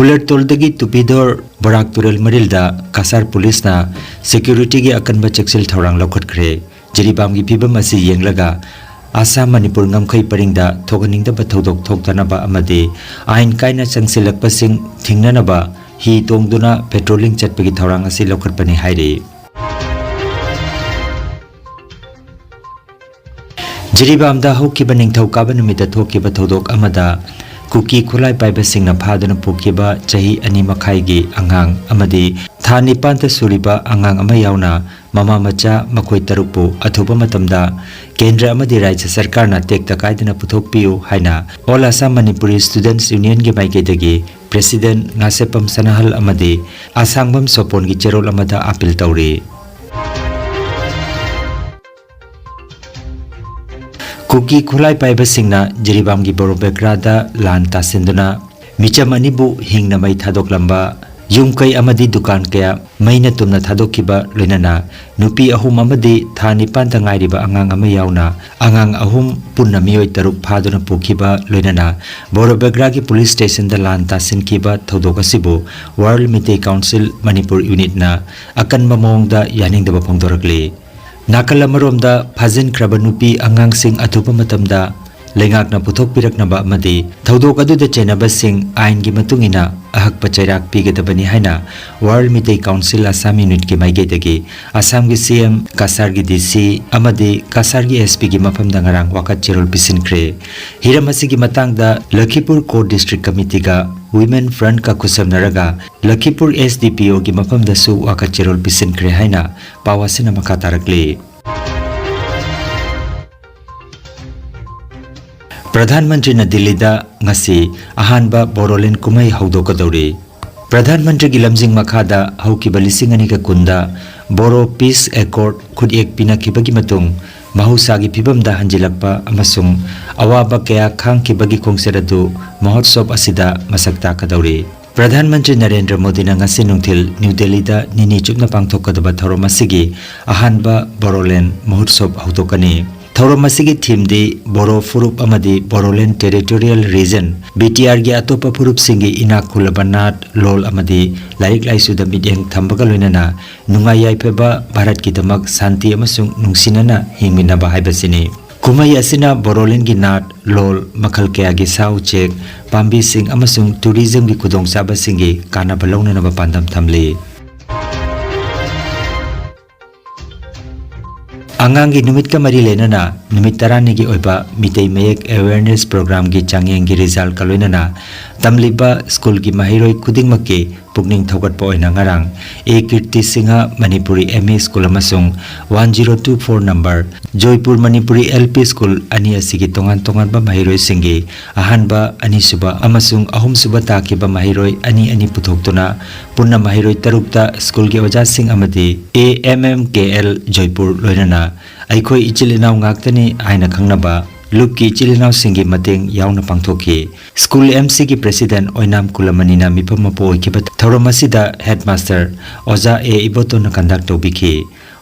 ꯀꯨꯂꯔꯇꯣꯜꯗꯒꯤ ꯇꯨꯄꯤꯗꯣꯔ ꯕꯣꯔꯥꯛ ꯇꯨꯔꯦꯜ ꯃꯔꯤꯜꯗ ꯀꯁꯥꯔ ꯄꯨꯂꯤꯁꯅ ꯁꯦꯀ꯭ꯌꯨꯔꯤꯇꯤꯒꯤ ꯑꯀꯟꯕ ꯆꯦꯛꯁꯤꯜ ꯊꯧꯔꯥꯡ ꯂꯧꯈꯠꯈ꯭ꯔꯦ꯫ ꯖꯤꯔꯤꯕꯥꯝꯒꯤ ꯐꯤꯕꯝ ꯑꯁꯤ ꯌꯦꯡꯂꯒ ꯑꯁꯥꯝ ꯃꯅꯤꯄꯨꯔ ꯉꯝꯈꯩ ꯄꯔꯤꯡꯗ ꯊꯣꯛꯍꯟꯅꯤꯡꯗꯕ ꯊꯧꯗꯣꯛ ꯊꯣꯛꯇꯅꯕ ꯑꯃꯗꯤ ꯑꯥꯏꯟ ꯀꯥꯏꯅ ꯆꯪꯁꯤꯜꯂꯛꯄꯁꯤꯡ ꯊꯤꯡꯅꯅꯕ ꯍꯤ ꯇꯣꯡꯗꯨꯅ ꯄꯦꯇ꯭ꯔꯣꯂꯤꯡ ꯆꯠꯄꯒꯤ ꯊꯧꯔꯥꯡ ꯑꯁꯤ ꯂꯧꯈꯠꯄꯅꯤ ꯍꯥꯏꯔꯤ꯫ ꯖꯤꯔꯤꯕꯥꯝꯗ ꯍꯧꯈꯤꯕ ꯅꯤꯡꯊꯧꯀꯥꯕ ꯅꯨꯃꯤꯠꯇ ꯊꯣꯛꯈꯤꯕ ꯊꯧꯗꯣꯛ ꯑꯃꯗ ꯀꯨꯀꯤ ꯈꯨꯠꯂꯥꯏ ꯄꯥꯏꯕꯁꯤꯡꯅ ꯐꯥꯗꯨꯅ ꯄꯨꯈꯤꯕ ꯆꯍꯤ ꯑꯅꯤ ꯃꯈꯥꯏꯒꯤ ꯑꯉꯥꯡ ꯑꯃꯗꯤ ꯊꯥ ꯅꯤꯄꯥꯟꯇ ꯁꯨꯔꯤꯕ ꯑꯉꯥꯡ ꯑꯃ ꯌꯥꯎꯅ ꯃꯃꯥ ꯃꯆꯥ ꯃꯈꯣꯏ ꯇꯔꯨꯛꯄꯨ ꯑꯊꯨꯕ ꯃꯇꯝꯗ ꯀꯦꯟꯗ꯭ꯔ ꯑꯃꯗꯤ ꯔꯥꯖ꯭ꯌ ꯁꯔꯀꯥꯔꯅ ꯇꯦꯛꯇ ꯀꯥꯏꯗꯅ ꯄꯨꯊꯣꯛꯄꯤꯌꯨ ꯍꯥꯏꯅ All Assam Manipuri Students Unionꯒꯤ ꯃꯥꯏꯀꯩꯗꯒꯤ ꯄ꯭ꯔꯦꯁꯤꯗꯦꯟꯠ ꯉꯥꯁꯦꯞꯄꯝ ꯁꯅꯥꯍꯜ ꯑꯃꯗꯤ ꯑꯁꯥꯡꯕꯝ ꯁꯣꯄꯣꯟꯒꯤ ꯆꯦꯔꯣꯜ ꯑꯃꯗ ꯑꯥꯄꯤꯜ ꯇꯧꯔꯤ꯫ ꯀꯨꯀꯤ ꯈꯨꯠꯂꯥꯏ ꯄꯥꯏꯕꯁꯤꯡꯅ ꯖꯤꯔꯤꯕꯥꯝꯒꯤ ꯕꯣꯔꯣꯕꯦꯒ꯭ꯔꯥꯗ ꯂꯥꯟ ꯇꯥꯁꯤꯟꯗꯨꯅ ꯃꯤꯆꯝ ꯑꯅꯤꯕꯨ ꯍꯤꯡꯅ ꯃꯩ ꯊꯥꯗꯣꯛꯂꯝꯕ, ꯌꯨꯝ ꯀꯩ ꯑꯃꯗꯤ ꯗꯨꯀꯥꯟ ꯀꯌꯥ ꯃꯩꯅ ꯇꯨꯝꯅ ꯊꯥꯗꯣꯛꯈꯤꯕ, ꯂꯣꯏꯅꯅ ꯅꯨꯄꯤ ꯑꯍꯨꯝ ꯑꯃꯗꯤ ꯊꯥ ꯅꯤꯄꯥꯟꯗ ꯉꯥꯏꯔꯤꯕ ꯑꯉꯥꯡ ꯑꯃ ꯌꯥꯎꯅ ꯑꯉꯥꯡ ꯑꯍꯨꯝ ꯄꯨꯟꯅ ꯃꯤꯑꯣꯏ ꯇꯔꯨꯛ ꯐꯥꯗꯨꯅ ꯄꯨꯈꯤꯕ, ꯂꯣꯏꯅꯅ ꯕꯣꯔꯣꯕꯦꯒ꯭ꯔꯥꯒꯤ ꯄꯨꯂꯤꯁ ꯁ꯭ꯇꯦꯁꯟꯗ ꯂꯥꯟ ꯇꯥꯁꯤꯟꯈꯤꯕ ꯊꯧꯗꯣꯛ ꯑꯁꯤꯕꯨ ꯋꯥꯔꯜꯗ ꯃꯤꯇꯩ ꯀꯥꯎꯟꯁꯤꯜ ꯃꯅꯤꯄꯨꯔ ꯌꯨꯅꯤꯠꯅ ꯑꯀꯟꯕ ꯃꯑꯣꯡꯗ ꯌꯥꯅꯤꯡꯗꯕ ꯐꯣꯡꯗꯣꯔꯛꯂꯤ꯫ ꯅꯥꯀꯜ ꯑꯃꯔꯣꯝꯗ, ꯐꯥꯖꯤꯟꯈ꯭ꯔꯕ ꯅꯨꯄꯤ ꯑꯉꯥꯡꯁꯤꯡ ꯑꯊꯨꯕ ꯃꯇꯝꯗ ꯂꯩꯉꯥꯛꯅ ꯄꯨꯊꯣꯛꯄꯤꯔꯛꯅꯕ ꯑꯃꯗꯤ ꯊꯧꯗꯣꯛ ꯑꯗꯨꯗ ꯆꯦꯟꯅꯕꯁꯤꯡ ꯑꯥꯏꯟꯒꯤ ꯃꯇꯨꯡ ꯏꯟꯅ ꯑꯍꯛꯄ ꯆꯩꯔꯥꯛ ꯄꯤꯒꯗꯕꯅꯤ ꯍꯥꯏꯅ ꯋꯥꯔꯜꯗ ꯃꯤꯇꯩ ꯀꯥꯎꯟꯁꯤꯜ ꯑꯁꯥꯝ ꯌꯨꯅꯤꯠꯀꯤ ꯃꯥꯏꯀꯩꯗꯒꯤ ꯑꯁꯥꯝꯒꯤ ꯁꯤ ꯑꯦꯝ, ꯀꯁꯥꯔꯒꯤ ꯗꯤ ꯁꯤ ꯑꯃꯗꯤ ꯀꯁꯥꯔꯒꯤ ꯑꯦꯁ ꯄꯤꯒꯤ ꯃꯐꯝꯗ ꯉꯔꯥꯡ ꯋꯥꯀꯠ ꯆꯦꯔꯣꯜ ꯄꯤꯁꯤꯟꯈ꯭ꯔꯦ꯫ ꯍꯤꯔꯝ ꯑꯁꯤꯒꯤ ꯃꯇꯥꯡꯗ ꯂꯈꯤꯄꯨꯔ ꯀꯣꯔ ꯗꯤꯁꯇ꯭ꯔꯤꯛ ꯀꯃꯤꯇꯤꯒ ꯋꯤꯃꯦꯟ ꯐ꯭ꯔꯟꯠꯀ ꯈꯨꯠꯁꯝꯅꯔꯒ ꯂꯈꯤꯄꯨꯔ ꯑꯦꯁ ꯗꯤ ꯄꯤ ꯑꯣꯒꯤ ꯃꯐꯝꯗꯁꯨ ꯋꯥꯀꯠ ꯆꯦꯔꯣꯜ ꯄꯤꯁꯤꯟꯈ꯭ꯔꯦ ꯍꯥꯏꯅ ꯄꯥꯎ ꯑꯁꯤꯅ ꯃꯈꯥ ꯇꯥꯔꯛꯂꯤ꯫ ꯄ꯭ꯔꯙꯥꯟ ꯃꯟꯇ꯭ꯔꯤꯅ ꯗꯤꯜꯂꯤꯗ ꯉꯁꯤ ꯑꯍꯥꯟꯕ ꯕꯣꯔꯣꯂꯦꯟ ꯀꯨꯝꯍꯩ ꯍꯧꯗꯣꯛꯀꯗꯧꯔꯤ꯫ ꯄ꯭ꯔꯙꯥꯟ ꯃꯟꯇ꯭ꯔꯤꯒꯤ ꯂꯝꯖꯤꯡ ꯃꯈꯥꯗ ꯍꯧꯈꯤꯕ ꯂꯤꯁꯤꯡ ꯑꯅꯤꯒ ꯀꯨꯟꯗ ꯕꯣꯔꯣ ꯄꯤꯁ ꯑꯦꯀꯣꯔꯗ ꯈꯨꯠꯌꯦꯛ ꯄꯤꯅꯈꯤꯕꯒꯤ ꯃꯇꯨꯡ ꯃꯍꯧꯁꯥꯒꯤ ꯐꯤꯕꯝꯗ ꯍꯟꯖꯤꯜꯂꯛꯄ ꯑꯃꯁꯨꯡ ꯑꯋꯥꯕ ꯀꯌꯥ ꯈꯥꯡꯈꯤꯕꯒꯤ ꯈꯣꯡꯆꯠ ꯑꯗꯨ ꯃꯍꯣꯠꯁꯣꯕ ꯑꯁꯤꯗ ꯃꯁꯛ ꯇꯥꯛꯀꯗꯧꯔꯤ꯫ ꯄ꯭ꯔꯙꯥꯟ ꯃꯟꯇ꯭ꯔꯤ ꯅꯔꯦꯟꯗ꯭ꯔ ꯃꯣꯗꯤꯅ ꯉꯁꯤ ꯅꯨꯡꯊꯤꯜ ꯅ꯭ꯌꯨ ꯗꯦꯜꯂꯤꯗ ꯅꯤꯅꯤ ꯆꯨꯞꯅ ꯄꯥꯡꯊꯣꯛꯀꯗꯕ ꯊꯧꯔꯝ ꯑꯁꯤꯒꯤ ꯑꯍꯥꯟꯕ ꯕꯣꯔꯣꯂꯦꯟ ꯃꯍꯣꯠꯁꯣꯕ ꯍꯧꯗꯣꯛꯀꯅꯤ꯫ ꯊꯧꯔꯝ ꯑꯁꯤꯒꯤ ꯊꯤꯝꯗꯤ ꯕꯣꯔꯣ ꯐꯨꯔꯨꯞ ꯑꯃꯗꯤ ꯕꯣꯔꯣꯂꯦꯟ ꯇꯦꯔꯤꯇꯣꯔꯤꯌꯦꯜ ꯔꯤꯖꯟ, ꯕꯤ ꯇꯤ ꯑꯥꯔꯒꯤ ꯑꯇꯣꯞꯄ ꯐꯨꯔꯨꯞꯁꯤꯡꯒꯤ ꯏꯅꯥꯛ ꯈꯨꯜꯂꯕ ꯅꯥꯠ, ꯂꯣꯜ ꯑꯃꯗꯤ ꯂꯥꯏꯔꯤꯛ ꯂꯥꯏꯁꯨꯗ ꯃꯤꯠꯌꯦꯡ ꯊꯝꯕꯒ ꯂꯣꯏꯅꯅ ꯅꯨꯡꯉꯥꯏ ꯌꯥꯏꯐꯕ ꯚꯥꯔꯠꯀꯤꯗꯃꯛ ꯁꯥꯟꯇꯤ ꯑꯃꯁꯨꯡ ꯅꯨꯡꯁꯤꯅꯅ ꯍꯤꯡꯃꯤꯟꯅꯕ ꯍꯥꯏꯕꯁꯤꯅꯤ꯫ ꯀꯨꯝꯍꯩ ꯑꯁꯤꯅ ꯕꯣꯔꯣꯂꯦꯟꯒꯤ ꯅꯥꯠ, ꯂꯣꯜ, ꯃꯈꯜ ꯀꯌꯥꯒꯤ ꯁꯥ ꯎꯆꯦꯛ, ꯄꯥꯝꯕꯤꯁꯤꯡ ꯑꯃꯁꯨꯡ ꯇꯨꯔꯤꯖꯝꯒꯤ ꯈꯨꯗꯣꯡꯆꯥꯕꯁꯤꯡꯒꯤ ꯀꯥꯟꯅꯕ ꯂꯧꯅꯅꯕ ꯄꯥꯟꯗꯝ ꯊꯝꯂꯤ꯫ ꯑꯉꯥꯡꯒꯤ ꯅꯨꯃꯤꯠꯀ ꯃꯔꯤ ꯂꯩꯅꯅ ꯅꯨꯃꯤꯠ ꯇꯔꯥꯅꯤꯒꯤ ꯑꯣꯏꯕ ꯃꯤꯇꯩ ꯃꯌꯦꯛ ꯑꯦꯋꯦꯔꯅꯦꯁ ꯄ꯭ꯔꯣꯒ꯭ꯔꯥꯝꯒꯤ ꯆꯥꯡꯌꯦꯡꯒꯤ ꯔꯤꯖꯜꯀ ꯂꯣꯏꯅꯅ ꯇꯝꯂꯤꯕ ꯁ꯭ꯀꯨꯜꯒꯤ ꯃꯍꯩꯔꯣꯏ ꯈꯨꯗꯤꯡꯃꯛꯀꯤ ꯄꯨꯛꯅꯤꯡ ꯊꯧꯒꯠꯄ ꯑꯣꯏꯅ ꯉꯔꯥꯡ A Kirti Singh Manipuri M E school ꯑꯃꯁꯨꯡ one zero two four number Joypur Manipuri L P school ꯑꯅꯤ ꯑꯁꯤꯒꯤ ꯇꯣꯉꯥꯟ ꯇꯣꯉꯥꯟꯕ ꯃꯍꯩꯔꯣꯏꯁꯤꯡꯒꯤ ꯑꯍꯥꯟꯕ, ꯑꯅꯤꯁꯨꯕ ꯑꯃꯁꯨꯡ ꯑꯍꯨꯝꯁꯨꯕ ꯇꯥꯈꯤꯕ ꯃꯍꯩꯔꯣꯏ ꯑꯅꯤ ꯑꯅꯤ ꯄꯨꯊꯣꯛꯇꯨꯅ ꯄꯨꯟꯅ ꯃꯍꯩꯔꯣꯏ ꯇꯔꯨꯛꯇ ꯁ꯭ꯀꯨꯜꯒꯤ ꯑꯣꯖꯥꯁꯤꯡ ꯑꯃꯗꯤ A M M K L Jaipur ꯂꯣꯏꯅꯅ "ꯑꯩꯈꯣꯏ ꯏꯆꯤꯜ ꯏꯅꯥꯎ ꯉꯥꯛꯇꯅꯤ" ꯍꯥꯏꯅ ꯈꯪꯅꯕ ꯂꯨꯞꯀꯤ ꯏꯆꯤꯜ ꯏꯅꯥꯎꯁꯤꯡꯒꯤ ꯃꯇꯦꯡ ꯌꯥꯎꯅ ꯄꯥꯡꯊꯣꯛꯈꯤ꯫ ꯁ꯭ꯀꯨꯜ ꯑꯦꯝ ꯁꯤꯒꯤ ꯄ꯭ꯔꯦꯁꯤꯗꯦꯟꯠ ꯑꯣꯏꯅꯥꯝ ꯀꯨꯂꯃꯅꯤꯅ ꯃꯤꯐꯝ ꯃꯄꯨ ꯑꯣꯏꯈꯤꯕ ꯊꯧꯔꯝ ꯑꯁꯤꯗ ꯍꯦꯗꯃꯥꯁꯇꯔ ꯑꯣꯖꯥ ꯑꯦ ꯏꯕꯣꯇꯣꯟꯅ ꯀꯟꯗꯛ ꯇꯧꯕꯤꯈꯤ꯫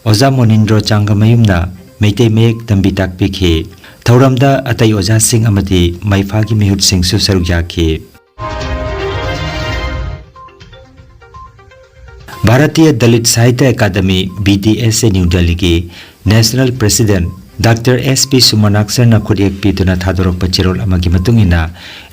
ꯑꯣꯖꯥ ꯃꯣꯅꯤꯟꯗ꯭ꯔꯣ ꯆꯥꯡꯒꯃꯌꯨꯝꯅ ꯃꯩꯇꯩ ꯃꯌꯦꯛ ꯇꯝꯕꯤ ꯇꯥꯛꯄꯤꯈꯤ꯫ ꯊꯧꯔꯝꯗ ꯑꯇꯩ ꯑꯣꯖꯥꯁꯤꯡ ꯑꯃꯗꯤ ꯃꯩꯐꯥꯒꯤ ꯃꯤꯍꯨꯠꯁꯤꯡꯁꯨ ꯁꯔꯨꯛ ꯌꯥꯈꯤ꯫ Bharatiya Dalit Sahitya academy, B D S A, new ꯗꯦꯜꯂꯤꯒꯤ national president doctor S P ꯁꯨꯃꯅꯥꯛꯁꯔꯅ ꯈꯨꯠꯌꯦꯛ ꯄꯤꯗꯨꯅ ꯊꯥꯗꯣꯔꯛꯄ ꯆꯦꯔꯣꯜ ꯑꯃꯒꯤ ꯃꯇꯨꯡ ꯏꯟꯅ,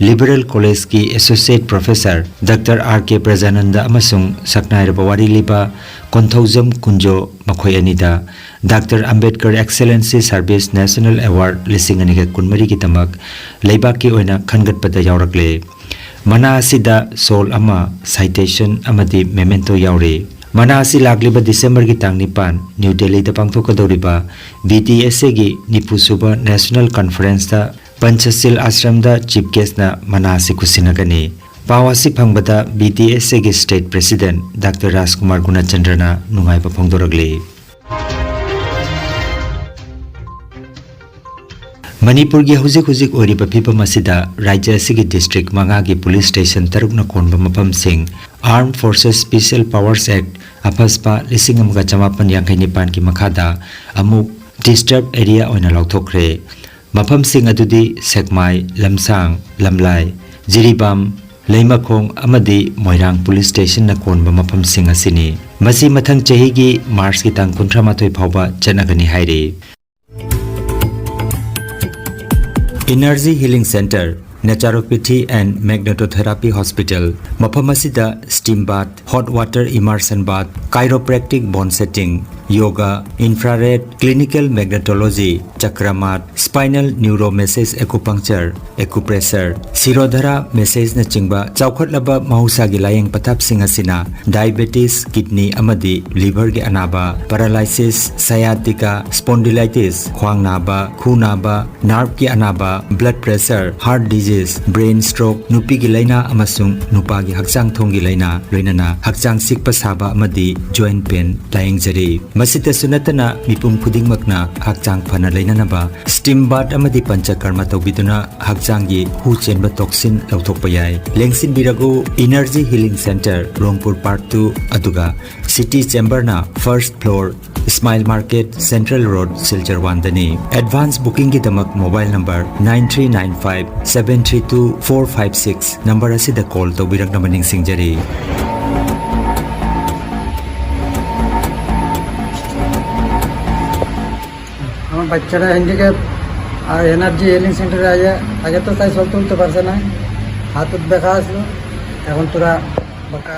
ꯂꯤꯕꯔꯦꯜ ꯀꯣꯂꯦꯖꯀꯤ associate professor doctor R K Prajananda ꯑꯃꯁꯨꯡ ꯁꯛꯅꯥꯏꯔꯕ ꯋꯥꯔꯤ ꯂꯤꯕ ꯀꯣꯟꯊꯧꯖꯝ ꯀꯨꯟꯖꯣ ꯃꯈꯣꯏ ꯑꯅꯤꯗ doctor Ambedkar excellency service national award ꯂꯤꯁꯤꯡ ꯑꯅꯤꯒ ꯀꯨꯟꯃꯔꯤꯒꯤꯗꯃꯛ ꯂꯩꯕꯥꯛꯀꯤ ꯑꯣꯏꯅ ꯈꯟꯒꯠꯄꯗ ꯌꯥꯎꯔꯛꯂꯦ꯫ ꯃꯅꯥ ꯑꯁꯤꯗ ꯁꯣꯜ ꯑꯃ, ꯁꯥꯏꯇꯦꯁꯟ ꯑꯃꯗꯤ ꯃꯦꯃꯦꯟꯇꯣ ꯌꯥꯎꯔꯤ꯫ ꯃꯅꯥ ꯑꯁꯤ ꯂꯥꯛꯂꯤꯕ ꯗꯤꯁꯦꯝꯕꯔꯒꯤ ꯇꯥꯡ ꯅꯤꯄꯥꯟ, ꯅ꯭ꯌꯨ ꯗꯦꯜꯂꯤꯗ ꯄꯥꯡꯊꯣꯛꯀꯗꯧꯔꯤꯕ ꯚꯤ ꯗꯤ ꯑꯦꯁ ꯑꯦꯒꯤ ꯅꯤꯐꯨ ꯁꯨꯕ ꯅꯦꯁꯅꯦꯜ ꯀꯟꯐꯔꯦꯟꯁꯇ ꯄꯟꯆꯁꯤꯜ ꯑꯥꯁ꯭ꯔꯝꯗ ꯆꯤꯐ ꯒꯦꯁ꯭ꯠꯅ ꯃꯅꯥ ꯑꯁꯤ ꯈꯨꯠꯁꯤꯟꯅꯒꯅꯤ꯫ ꯄꯥꯎ ꯑꯁꯤ ꯐꯪꯕꯗ ꯚꯤ ꯗꯤ ꯑꯦꯁ ꯑꯦꯒꯤ ꯁ꯭ꯇꯦꯠ ꯄ꯭ꯔꯦꯁꯤꯗꯦꯟꯠ ꯗꯥꯛꯇꯔ ꯔꯥꯖꯀꯨꯃꯥꯔ ꯒꯨꯅꯆꯟꯗ꯭ꯔꯅ ꯅꯨꯡꯉꯥꯏꯕ ꯐꯣꯡꯗꯣꯔꯛꯂꯤ꯫ ꯃꯅꯤꯄꯨꯔꯒꯤ ꯍꯧꯖꯤꯛ ꯍꯧꯖꯤꯛ ꯑꯣꯏꯔꯤꯕ ꯐꯤꯕꯝ ꯑꯁꯤꯗ ꯔꯥꯖ꯭ꯌ ꯑꯁꯤꯒꯤ ꯗꯤꯁꯇ꯭ꯔꯤꯛ ꯃꯉꯥꯒꯤ ꯄꯨꯂꯤꯁ ꯁ꯭ꯇꯦꯁꯟ ꯇꯔꯨꯛꯅ ꯀꯣꯟꯕ ꯃꯐꯝꯁꯤꯡ Armed Forces Special Powers Act, ꯑꯐꯁꯄꯥ, ꯂꯤꯁꯤꯡ ꯑꯃꯒ ꯆꯃꯥꯄꯟ ꯌꯥꯡꯈꯩ ꯅꯤꯄꯥꯟꯒꯤ ꯃꯈꯥꯗ ꯑꯃꯨꯛ ꯗꯤꯁꯇꯔꯕ ꯑꯦꯔꯤꯌꯥ ꯑꯣꯏꯅ ꯂꯥꯎꯊꯣꯛꯈ꯭ꯔꯦ꯫ ꯃꯐꯝꯁꯤꯡ ꯑꯗꯨꯗꯤ ꯁꯦꯛꯃꯥꯏ, ꯂꯝꯁꯥꯡ, ꯂꯝꯂꯥꯏ, ꯖꯤꯔꯤꯕꯥꯝ, ꯂꯩꯃꯈꯣꯡ ꯑꯃꯗꯤ ꯃꯣꯏꯔꯥꯡ ꯄꯨꯂꯤꯁ ꯁ꯭ꯇꯦꯁꯟꯅ ꯀꯣꯟꯕ ꯃꯐꯝꯁꯤꯡ ꯑꯁꯤꯅꯤ꯫ ꯃꯁꯤ ꯃꯊꯪ ꯆꯍꯤꯒꯤ ꯃꯥꯔꯆꯀꯤ ꯇꯥꯡ ꯀꯨꯟꯊ꯭ꯔꯥ ꯃꯥꯊꯣꯏ ꯐꯥꯎꯕ ꯆꯠꯅꯒꯅꯤ ꯍꯥꯏꯔꯤ꯫ Energy Healing Center, Naturopathy and Magnetotherapy Hospital, ꯃꯐꯝ ꯑꯁꯤꯗ steam bath, hot water immersion bath, chiropractic bone setting, yoga, infrared, clinical magnetology, ꯆꯀ꯭ꯔꯃꯥꯠ, spinal neuromassage acupuncture, acupressure, ꯁꯤꯔꯣꯙꯔꯥ ꯃꯦꯁꯦꯖꯅꯆꯤꯡꯕ ꯆꯥꯎꯈꯠꯂꯕ ꯃꯍꯧꯁꯥꯒꯤ ꯂꯥꯌꯦꯡ ꯄꯊꯥꯞꯁꯤꯡ ꯑꯁꯤꯅ diabetes, kidney ꯑꯃꯗꯤ liverꯒꯤ ꯑꯅꯥꯕ, paralysis, sciatica, spondylitis, ꯈ꯭ꯋꯥꯡ ꯅꯥꯕ, ꯈꯨ ꯅꯥꯕ, nerveꯀꯤ ꯑꯅꯥꯕ, blood pressure, heart disease, brain stroke, ꯅꯨꯄꯤꯒꯤ ꯂꯥꯏꯅꯥ ꯑꯃꯁꯨꯡ ꯅꯨꯄꯥꯒꯤ ꯍꯛꯆꯥꯡ ꯊꯣꯡꯒꯤ ꯂꯥꯏꯅꯥ, ꯂꯣꯏꯅꯅ ꯍꯛꯆꯥꯡ ꯆꯤꯛꯄ ꯁꯥꯕ ꯑꯃꯗꯤ joint pain ꯂꯥꯌꯦꯡꯖꯔꯤ꯫ ꯃꯁꯤꯇꯁꯨ ꯅꯠꯇꯅ ꯃꯤꯄꯨꯝ ꯈꯨꯗꯤꯡꯃꯛꯅ ꯍꯛꯆꯥꯡ ꯐꯅ ꯂꯩꯅꯅꯕ steam bath ꯑꯃꯗꯤ ꯄꯟꯆꯀꯔꯃ ꯇꯧꯕꯤꯗꯨꯅ ꯍꯛꯆꯥꯡꯒꯤ ꯍꯨ ꯆꯦꯟꯕ toxin ꯂꯧꯊꯣꯛꯄ ꯌꯥꯏ꯫ ꯂꯦꯡꯁꯤꯟꯕꯤꯔꯒꯨ Energy Healing Center, ꯔꯣꯡꯄꯨꯔ Park two, ꯑꯗꯨꯒ City Chamberꯅ first floor, Smile Market, Central Road, Silchar one ꯗꯅꯤ꯫ Advance bookingꯒꯤꯗꯃꯛ mobile number nine three nine five seven three two four five six number ꯑꯁꯤꯗ call ꯇꯧꯕꯤꯔꯛꯅꯕ ꯅꯤꯡꯁꯤꯡꯖꯔꯤ꯫ আমার বাচ্চাটা হ্যান্ডিক্যাপ, আর এনার্জি হিলিং সেন্টারে আইয়া আগে তো তাই চলতে উঠতে পারছে না, হাতত বেঁকা আসলো, এখন তোরা বাঁকা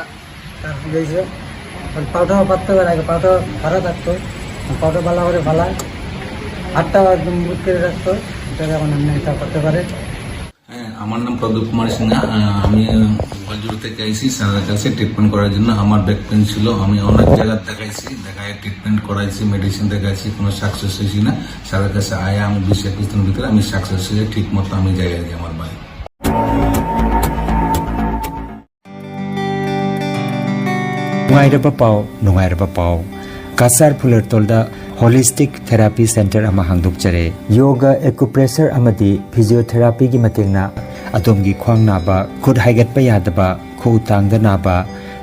তার হয়েছে। এখন পাউটাও পাততে পারে, আগে পাউটা খারাপ থাকতো, পাউটা ভালো করে ফালায়, হাতটাও একদম মুট করে রাখতো, এটা এখন এমনি এটা করতে পারে। হ্যাঁ, আমার নাম প্রদীপ কুমার সিনহা। আহ, আমি গোয়ালজুড়ি থেকে আইছি স্যারের কাছে ট্রিটমেন্ট করার জন্য। আমার ব্যাক পেন ছিল, আমি অনেক জায়গায় দেখাইছি, দেখায় ট্রিটমেন্ট করাইছি, মেডিসিন দেখাইছি, কোনো সাকসেস হয়েছি না। স্যারের কাছে আয়া আমি বিশ একুশ দিন ভিতরে আমি সাকসেস হয়ে ঠিক মতো আমি যাই আর কি আমার বাড়ি। ꯅꯨꯡꯉꯥꯏꯔꯕ ꯄꯥꯎ, ꯅꯨꯡꯉꯥꯏꯔꯕ ꯄꯥꯎ꯫ ꯀꯁꯥꯔ ꯐꯨꯂꯔꯇꯣꯜꯗ ꯍꯣꯂꯤꯁꯇꯤꯛ ꯊꯦꯔꯥꯄꯤ ꯁꯦꯟꯇꯔ ꯑꯃ ꯍꯥꯡꯗꯣꯛꯆꯔꯦ꯫ ꯌꯣꯒ, ꯑꯦꯀꯨꯄ꯭ꯔꯦꯁꯔ ꯑꯃꯗꯤ ꯐꯤꯖꯤꯑꯣꯊꯦꯔꯥꯄꯤꯒꯤ ꯃꯇꯦꯡꯅ ꯑꯗꯣꯝꯒꯤ ꯈ꯭ꯋꯥꯡ ꯅꯥꯕ, ꯈꯨꯠ ꯍꯥꯏꯒꯠꯄ ꯌꯥꯗꯕ, ꯈꯨꯎ ꯇꯥꯡꯗ ꯅꯥꯕ,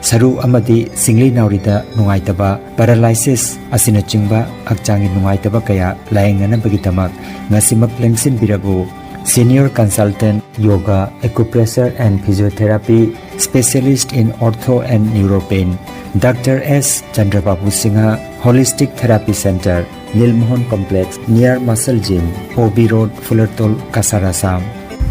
ꯁꯔꯨ ꯑꯃꯗꯤ ꯁꯤꯡꯂꯤ ꯅꯥꯎꯔꯤꯗ ꯅꯨꯡꯉꯥꯏꯇꯕ, paralysis ꯑꯁꯤꯅꯆꯤꯡꯕ ꯍꯛꯆꯥꯡꯒꯤ ꯅꯨꯡꯉꯥꯏꯇꯕ ꯀꯌꯥ ꯂꯥꯌꯦꯡꯅꯅꯕꯒꯤꯗꯃꯛ ꯉꯁꯤꯃꯛ ꯂꯦꯡꯁꯤꯟꯕꯤꯔꯕꯨ꯫ Senior Consultant Yoga, Acupressure and Physiotherapy, Specialist in Ortho and Neuropain, Doctor S Chandrababu Singha, Holistic Therapy Center, Nilmohan Complex, near Muscle Gym, O B Road, Fulertol, Cachar, Assam꯫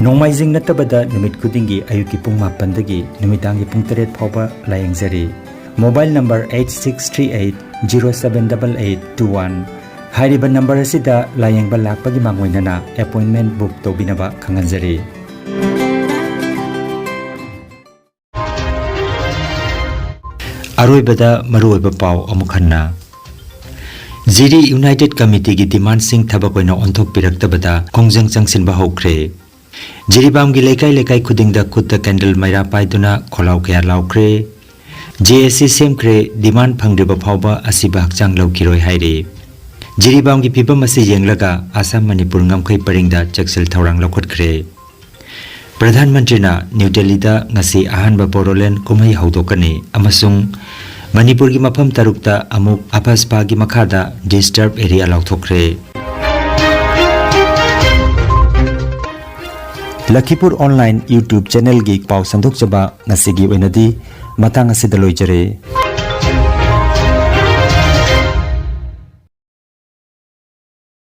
ꯅꯣꯡꯃꯥꯏꯖꯤꯡ ꯅꯠꯇꯕꯗ ꯅꯨꯃꯤꯠ ꯈꯨꯗꯤꯡꯒꯤ ꯑꯌꯨꯛꯀꯤ ꯄꯨꯡ ꯃꯥꯄꯟꯗꯒꯤ ꯅꯨꯃꯤꯗꯥꯡꯒꯤ ꯄꯨꯡ ꯇꯔꯦꯠ ꯐꯥꯎꯕ ꯂꯥꯌꯦꯡꯖꯔꯤ꯫ Mobile number eight six three eight zero seven double eight two one꯫ ꯍꯥꯏꯔꯤꯕ ꯅꯝꯕꯔ ꯑꯁꯤꯗ ꯂꯥꯌꯦꯡꯕ ꯂꯥꯛꯄꯒꯤ ꯃꯥꯡꯑꯣꯏꯅꯅ appointment book ꯇꯧꯕꯤꯅꯕ ꯈꯪꯍꯟꯖꯔꯤ꯫ ꯑꯔꯣꯏꯕꯗ ꯃꯔꯨꯑꯣꯏꯕ ꯄꯥꯎ ꯑꯃꯨꯛ ꯍꯟꯅ꯫ ꯖꯤꯔꯤ United Committeeꯒꯤ demandꯁꯤꯡ ꯊꯕꯛ ꯑꯣꯏꯅ ꯑꯣꯟꯊꯣꯛꯄꯤꯔꯛꯇꯕꯗ ꯈꯣꯡꯖꯪ ꯆꯪꯁꯤꯟꯕ ꯍꯧꯈ꯭ꯔꯦ꯫ ꯖꯤꯔꯤꯕꯥꯝꯒꯤ ꯂꯩꯀꯥꯏ ꯂꯩꯀꯥꯏ ꯈꯨꯗꯤꯡꯗ ꯈꯨꯠꯇ candle ꯃꯩꯔꯥ ꯄꯥꯏꯗꯨꯅ ꯈꯣꯜꯂꯥꯎ ꯀꯌꯥ ꯂꯥꯎꯈ꯭ꯔꯦ꯫ ꯖꯦ ꯑꯦꯁ ꯁꯤ ꯁꯦꯝꯈ꯭ꯔꯦ, demand ꯐꯪꯗ꯭ꯔꯤꯕ ꯐꯥꯎꯕ ꯑꯁꯤꯕ ꯍꯛꯆꯥꯡ ꯂꯧꯈꯤꯔꯣꯏ ꯍꯥꯏꯔꯤ꯫ ꯖꯤꯔꯤꯕꯥꯝꯒꯤ ꯐꯤꯕꯝ ꯑꯁꯤ ꯌꯦꯡꯂꯒ ꯑꯁꯥꯝ ꯃꯅꯤꯄꯨꯔ ꯉꯝꯈꯩ ꯄꯔꯤꯡꯗ ꯆꯦꯛꯁꯤꯜ ꯊꯧꯔꯥꯡ ꯂꯧꯈꯠꯈ꯭ꯔꯦ꯫ ꯄ꯭ꯔꯙꯥꯟ ꯃꯟꯇ꯭ꯔꯤꯅ ꯅ꯭ꯌꯨ ꯗꯦꯜꯂꯤꯗ ꯉꯁꯤ ꯑꯍꯥꯟꯕ ꯕꯣꯗꯣꯂꯦꯟ ꯀꯨꯝꯍꯩ ꯍꯧꯗꯣꯛꯀꯅꯤ ꯑꯃꯁꯨꯡ ꯃꯅꯤꯄꯨꯔꯒꯤ ꯃꯐꯝ ꯇꯔꯨꯛꯇ ꯑꯃꯨꯛ ꯑꯐꯁꯄꯥꯒꯤ ꯃꯈꯥꯗ disturb area ꯂꯥꯎꯊꯣꯛꯈ꯭ꯔꯦ꯫ ꯂꯈꯤꯄꯨꯔ online YouTube channelꯒꯤ ꯄꯥꯎ ꯁꯟꯗꯣꯛꯆꯕ ꯉꯁꯤꯒꯤ ꯑꯣꯏꯅꯗꯤ ꯃꯇꯥꯡ ꯑꯁꯤꯗ ꯂꯣꯏꯖꯔꯦ꯫